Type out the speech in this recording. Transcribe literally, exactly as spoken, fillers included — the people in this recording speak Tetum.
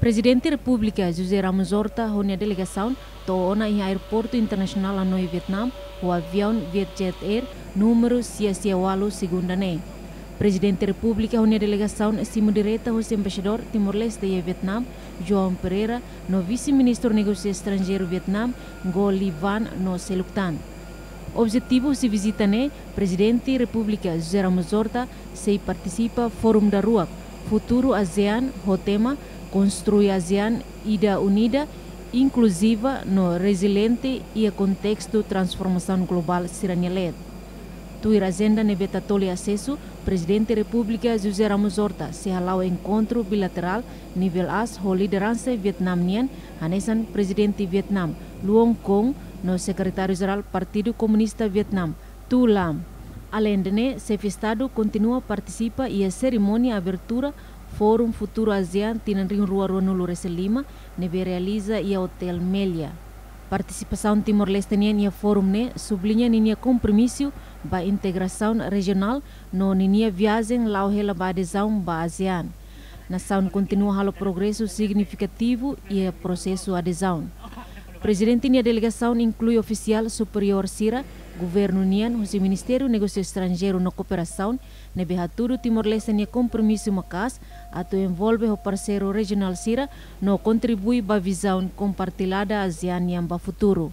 Prezidente Repúblika José Ramos Horta ho nia delegasaun to'o ona iha Aeroportu Internasionál Hanoi, Vietnam, ho aviaun Vietjet Air númeru sia sia ualu, segunda ne'e. Prezidente Repúblika ho nia delegasaun simu direta hosi Embaixadór Timor-Leste iha Vietnam, João Pereira, no Vise-Ministru Negósiu Estranjeiru Vietnam, Ngo Li Van, no seluk tan. Objetivu husi vizita ne'e, Prezidente Repúblika José Ramos Horta sei partisipa fórum daruak Futuru ASEAN ho tema Konstrui ASEAN Ida Unida, Inkluziva no Reziliente iha Kontestu Transformasaun Globál sira-nia leet. Tuir ajenda ne'ebé Tatoli asesu, Prezidente Repúblika José Ramos Horta sei hala'o enkontru bilaterál nivel aas ho lideransa Vietnam nian, hanesan Prezidente Vietnam, Luong Kong, no Sekretáriu Jerál Partidu Komunista Vietnam, Tu Lam. Aleinde ne'e, Xefe Estadu kontinua partisipa iha serimónia abertura Fórum Futuru ASEAN tinan rihun rua ruanulu resin lima, ne'ebé realiza iha Hotel Melia. Partisipasaun Timor-Leste nian iha fórum ne'e subliña ninia kompromisu ba integrasaun rejionál no ninia viajen la'o hela ba adezaun ba ASEAN. Nasaun kontinua halo progresu signifikativu iha prosesu adezaun. Prezidente nia delegasaun inklui ofisiál superiór sira governu nian husi Ministériu Negósiu Estranjeiru no Kooperasaun, ne'ebé hatudu Timor-Leste nia kompromisu maka'as atu envolve ho parseiru rejionál sira no kontribui ba vizaun kompartillada ASEAN nian ba futuru.